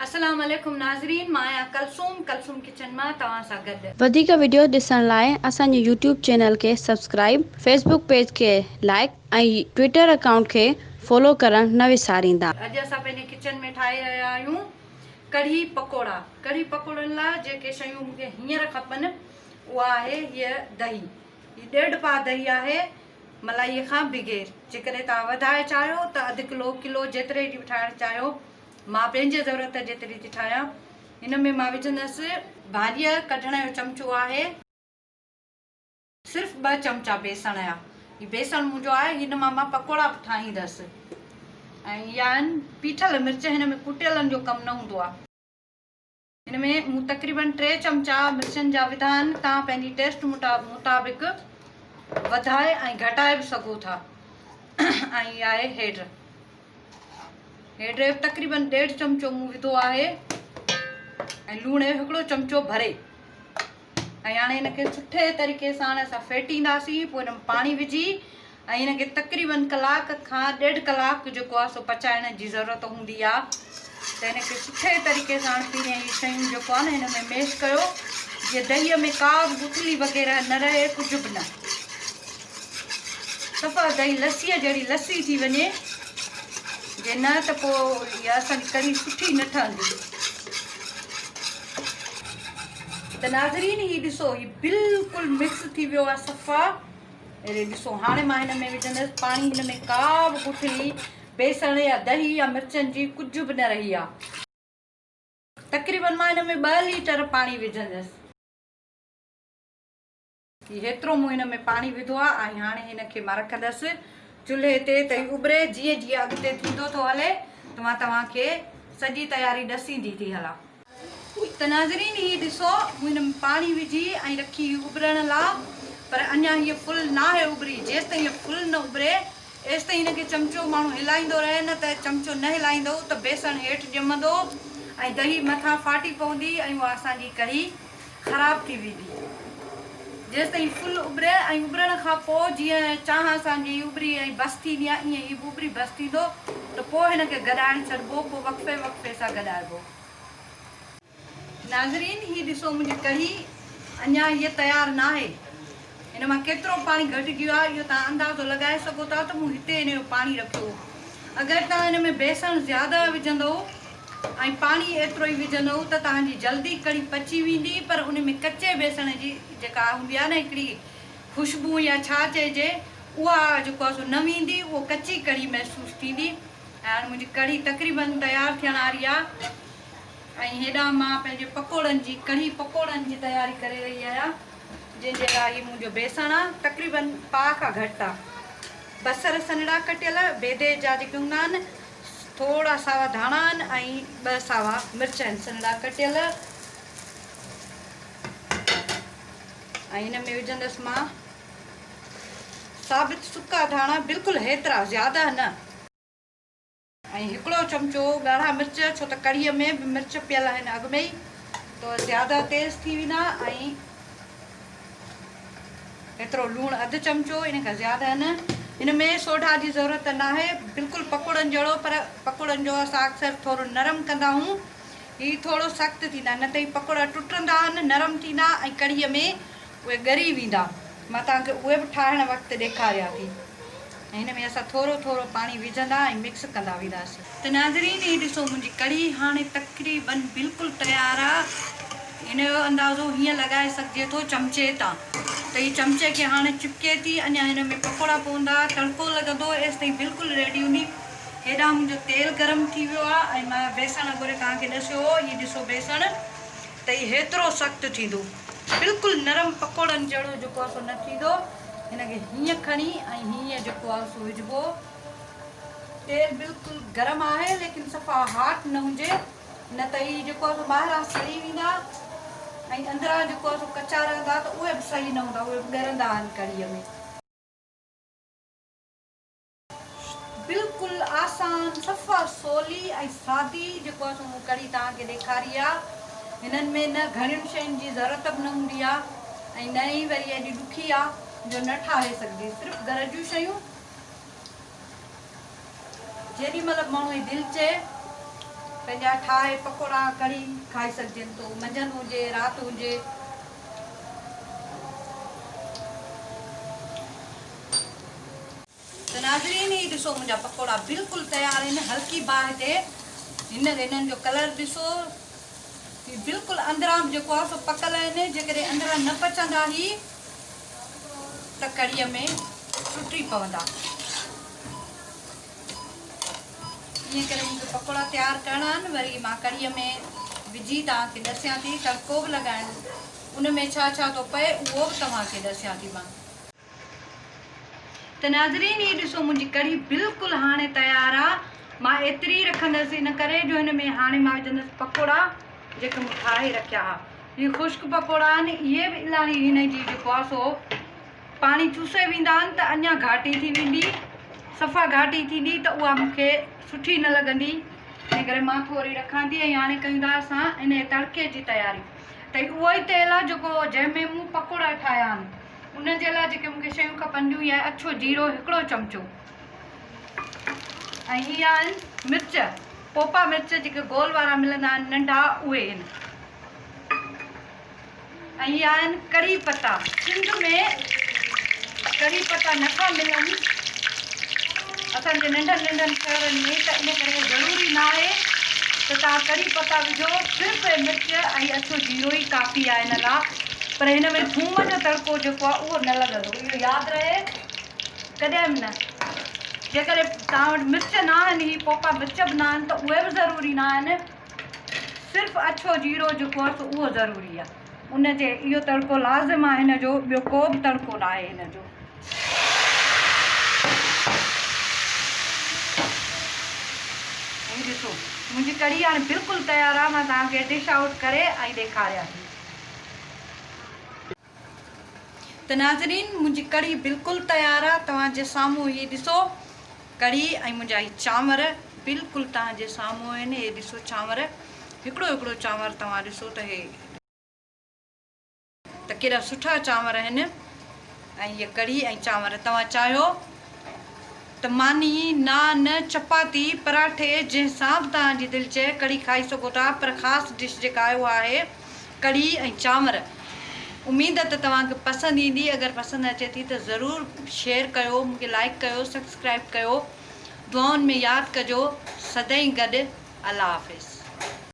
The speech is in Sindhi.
السلام عليڪم ناظرين مان آهيان ڪلثوم ڪلثوم ڪچن مان توهان سان گڏ. وڌيڪ وڊيوز ڏسڻ لاء اسان جي يوٽيوب چينل کي سبسڪرائيب، فيسبوڪ پيج کي لائيڪ ۽ ٽوئيٽر اڪائونٽ کي فالو ڪرڻ نه وساريندا. اڄ اسان پنهنجي ڪچن ۾ ٺاهي رهيا آهيون ڪڙهي پڪوڙا. ڪڙهي پڪوڙن لاء جيڪي شيون مون کي هينئر کپن اها آهي هيء دهي. هي ڏيڍ پاء دهي آهي ملائي کان بغير. جيڪڏهن توهان وڌائي چاهيو ته اڌ ڪلو، ڪلو جيتري جي به ٺاهڻ چاهيو. مان پنهنجي ضرورت جيتري ٿي ٺاهيان. هن ۾ مان وجهندس. ڀاڄيء ڪڍڻ جو چمچو آهي. صرف ٻه چمچا بيسڻ جا. هي بيسڻ منهنجو آهي. هن مان مان پڪوڙا به ٺاهيندس. ۽ اها آهن پيٺل مرچ. هن ۾ ڪٽيلن جو ڪم نه هوندو آهي. هن ۾ مون تقريبن ٽي چمچا مرچن جا وڌا آهن. توهان پنهنجي ٽيسٽ مطابق وڌائي ۽ گهٽائي به سگهو ٿا. ۽ هي آهي هيڊ. هيڊ جو تقريبن ڏيڍ چمچو مون وڌو آهي ۽ لوڻ جو هڪڙو چمچو ڀري ۽ هاڻي هن کي سٺي طريقي سان اسان ڦيٽينداسين پوء هن ۾ پاڻي وجهي ۽ هن کي تقريبن ڪلاڪ کان ڏيڍ ڪلاڪ جيڪو آهي سو پچائڻ جي ضرورت هوندي آهي ته هن کي سٺي طريقي سان پهريان هي شيون جيڪو آهي نه هن ۾ ميش ڪيو جيئن دهي ۾ ڪا به گٺلي وغيره نه رهي ڪجهه به نه صفا دهي لسيء جهڙي لسي ٿي وڃي، جي نه ته پوء اها اسان جي ڪڙهي سٺي نه ٺهندي. ته ناظرين هي ڏسو هي بلڪل مڪس ٿي ويو آهي صفا. هي ڏسو هاڻي مان هن ۾ وجهندس پاڻي. هن ۾ ڪا به گٺلي بيسڻ يا دهي يا مرچن جي ڪجهه به نه رهي آهي. تقريبن مان هن ۾ ٻه ليٽر پاڻي وجهندس. هي هيترو مون هن ۾ پاڻي وڌو آهي ۽ هاڻي هن کي مان رکندس چلهي تي ته هي اٻري. جيئن جيئن اڳتي ٿيندو ٿو هلي ته مان توهان کي سڄي تياري ڏسيندي ٿي هلان. ته ناظرين هي ڏسو مون هن ۾ پاڻي وجهي ۽ رکي هئي اٻرڻ لا پر اڃا هيء فل ناهي اٻري. جيستائين هيء فل نه اٻري ايستائين هن کي چمچو ماڻهو هلائيندو رهي نه ته چمچو نه هلائيندو ته بيسڻ هيٺ ڄمندو ۽ دهي مٿان ڦاٽي پوندي ۽ اها اسان جي ڪڙهي خراب ٿي ويندي. جيستائين ڦل اٻري ۽ اٻرڻ کان پوء جيئن چانهه اسان جي اٻري ۽ بس ٿيندي آهي ائين هي به اٻري بس ٿيندو ته پوء هن کي گڏائڻ ڇڏبو پوء وقفي وقفي سان گڏائبو. ناظرين هي ڏسو منهنجي ڪڙهي اڃا هيء تيار ناهي. هن مان ڪيترو پاڻي گهٽجي ويو آهي اهو توهان اندازو لڳائي سگهو ٿا ته مون هتي هن جو پاڻي رکيو هو. اگر توهان هن ۾ بيسڻ زياده وجهندؤ ۽ پاڻي ايترو ئي وجهندؤ ته توهان جي جلدي ڪڙهي پچي ويندي پر ان ۾ ڪچي بيسڻ جي جيڪا هوندي آهي نه هڪڙي خوشبو يا ڇا چئجي اها جيڪو آهي سو نه ويندي اهو ڪچي ڪڙهي محسوس ٿيندي ۽ هاڻي منهنجي ڪڙهي تقريبن تيار ٿيڻ واري آهي ۽ هيڏانهن مان پنهنجي پڪوڙن جي ڪڙهي پڪوڙن جي تياري ڪري رهي آهيان. جنهن جي لاء هي منهنجو بيسڻ آ، تقريبن پاء کان گهٽ آ. بصر سنهڙا ڪٽيل، بيدي جا جيڪي هوندا آهن، ٿورا ساوا ڌاڻا آهن ۽ ٻه ساوا مرچ آهن سنهڙا ڪٽيل. ۽ هن ۾ وجهندس مان ثابت سڪا ڌاڻا، بلڪل هيترا، زياده نه. ۽ هڪڙو چمچو ڳاڙها مرچ ڇو ته ڪڙهيء ۾ به مرچ پيل آهن اڳ ۾ ئي ته زياده تيز ٿي ويندا ۽ ايترو لوڻ اڌ چمچو ان کان زياده نه. هن ۾ سوڍا جي ضرورت ناهي بلڪل پڪوڙن جهڙو پر پڪوڙن جو اسان اڪثر ٿورو نرم ڪندا آهيون هي ٿورو سخت ٿيندا نه ته هي پڪوڙا ٽٽندا آهن نرم ٿيندا ۽ ڪڙهيء ۾ اهي ڳري ويندا. مان توهان کي اهي به ٺاهڻ وقت ڏيکاريان ٿي. ۽ هن ۾ اسان ٿورو ٿورو پاڻي وجهندا ۽ مڪس ڪندا وينداسين. ته ناظرين هي ڏسو منهنجي ڪڙهي هاڻي تقريبن بلڪل تيار آ. هن جو اندازو هيئن لڳائي سگهجي ٿو چمچي تان ته هي چمچي کي هاڻي چپڪي ٿي. اڃا هن ۾ پڪوڙا پوندا، تڙڪو لڳندو ايستائين بلڪل ريڊي هوندي. هيڏانهن منهنجو تيل گرم ٿي ويو آ ۽ مان بيسڻ اڳوري توهان کي ڏسيو هو. هي ڏسو بيسڻ ته هي هيترو سخت ٿيندو. بلڪل نرم پڪوڙن جهڙو جيڪو آهي سو نه ٿيندو. هن کي هيئن کڻي ۽ هيئن جيڪو آهي سو وجهبو. تيل بلڪل گرم آهي ليڪن صفا هاٽ نه هجي نه ته هي جيڪو آهي سو ٻاهران سڙي ويندا ۽ اندران جيڪو آهي سو ڪچا رهندا ته اهي به صحيح نه هوندا اهي به ڳرندا آهن ڪڙهيء ۾. بلڪل آسان صفا سولي ۽ سادي جيڪو آ سو مون ڪڙهي توهان کي ڏيکاري آ. هنن ۾ نه گهڻين شين جي ضرورت به نه هوندي آ ۽ نه ئي وري ايڏي ڏکي آ جو نه ٺاهي سگهجي. صرف گهر جون شيون جيڏي مهل به ماڻهو جي دل چئي. پنهنجا ٺاهي پڪوڙا ڪڙهي کائي سگهجين ٿو منجهند هجي رات هجي. ته ناظرين هي ڏسو منهنجا پڪوڙا بلڪل تيار آهن هلڪي باهه تي هن هنن جو ڪلر ڏسو هي بلڪل اندران به جيڪو آهي سو پڪل آهن جيڪڏهن اندران نه پچندا هي ته ڪڙهيء ۾ ٽٽي پوندا. ائين ڪري مون کي پڪوڙا تيار ڪرڻا آهن وري مان ڪڙهيء ۾ وجهي توهان کي ڏسيان ٿي تڙڪو به لڳائڻ ان ۾ ڇا ڇا ٿو پئي اهو به توهان کي ڏسيان ٿي مان. ته ناظرين هي ڏسو منهنجي ڪڙهي بلڪل هاڻي تيار آ مان ايتري ئي رکندس ان ڪري جو هن ۾ هاڻي مان وجهندس پڪوڙا جيڪي مون ٺاهي رکيا ها هي خشڪ پڪوڙا آهن اهي به الاهي هن جي جيڪو آ سو پاڻي چوسي ويندا آهن ته اڃا گهاٽي ٿي ويندي صفا گهاٽي ٿيندي ته اها مون کي سٺي نه لڳندي ان ڪري مان ٿوري رکان ٿي ۽ هاڻي ڪيون ٿا اسان ان جي تڙڪي جي تياري ته اهو ئي تيل آ جيڪو جنهن ۾ مون پڪوڙا ٺاهيا آهن ان جي لاء جيڪي مون کي شيون کپنديون اهي آهي اڇو جيرو هڪڙو چمچو ۽ هي آهن مرچ پوپا مرچ جيڪي گول وارا ملندا آهن ننڍا اهي آهن ۽ هي آهن ڪڙي پتا سنڌ ۾ ڪڙي پتا نٿا ملن اسان جي ننڍن ننڍن شهرن ۾ ته ان ڪري ضروري نه آهي ته توهان ڪڙي پتا وجهو صرف مرچ ۽ اڇو جيرو ئي ڪافي آهي ان لاء پر هن ۾ ٿوم جو تڙڪو جيڪو آهي اهو نه لڳندو اهو ياد رهي ڪڏهن به نه جيڪڏهن توهان وٽ مرچ نه آهن هي پوپا مرچ به نه آهن ته اهي به ضروري نه آهن صرف اڇو جيرو جيڪو آهي سو اهو ضروري آهي ان جي اهو تڙڪو لازم آهي هن جو ٻيو ڪو به تڙڪو نه آهي هن جو. هي ڏسو منهنجي ڪڙهي هاڻي بلڪل تيار آهي مان توهان کي ڊش آئوٽ ڪري ۽ ڏيکاريان ٿي. ته ناظرين منهنجي ڪڙهي بلڪل تيار آ توهان جي سامهون هي ڏسو ڪڙهي ۽ منهنجا هي چانور بلڪل توهان جي سامهون آهن هي ڏسو چانور هڪڙو هڪڙو چانور توهان ڏسو ته هي ته ڪيڏا سٺا چانور آهن ۽ هي ڪڙهي ۽ چانور توهان چاهيو ته ماني، نان، چپاتي، پراٺي جنهن سان به توهان جي دل چئي ڪڙهي کائي سگهو ٿا پر خاص ڊش جيڪا آهي اها آهي ڪڙهي ۽ چانور. اميد ته توهان کي پسند ايندي اگر پسند اچي ٿي ته ضرور شيئر ڪيو مون کي لائيڪ ڪيو سبسڪرائيب ڪيو دعائن ۾ ياد ڪجو سدائين گڏ الله حافظ.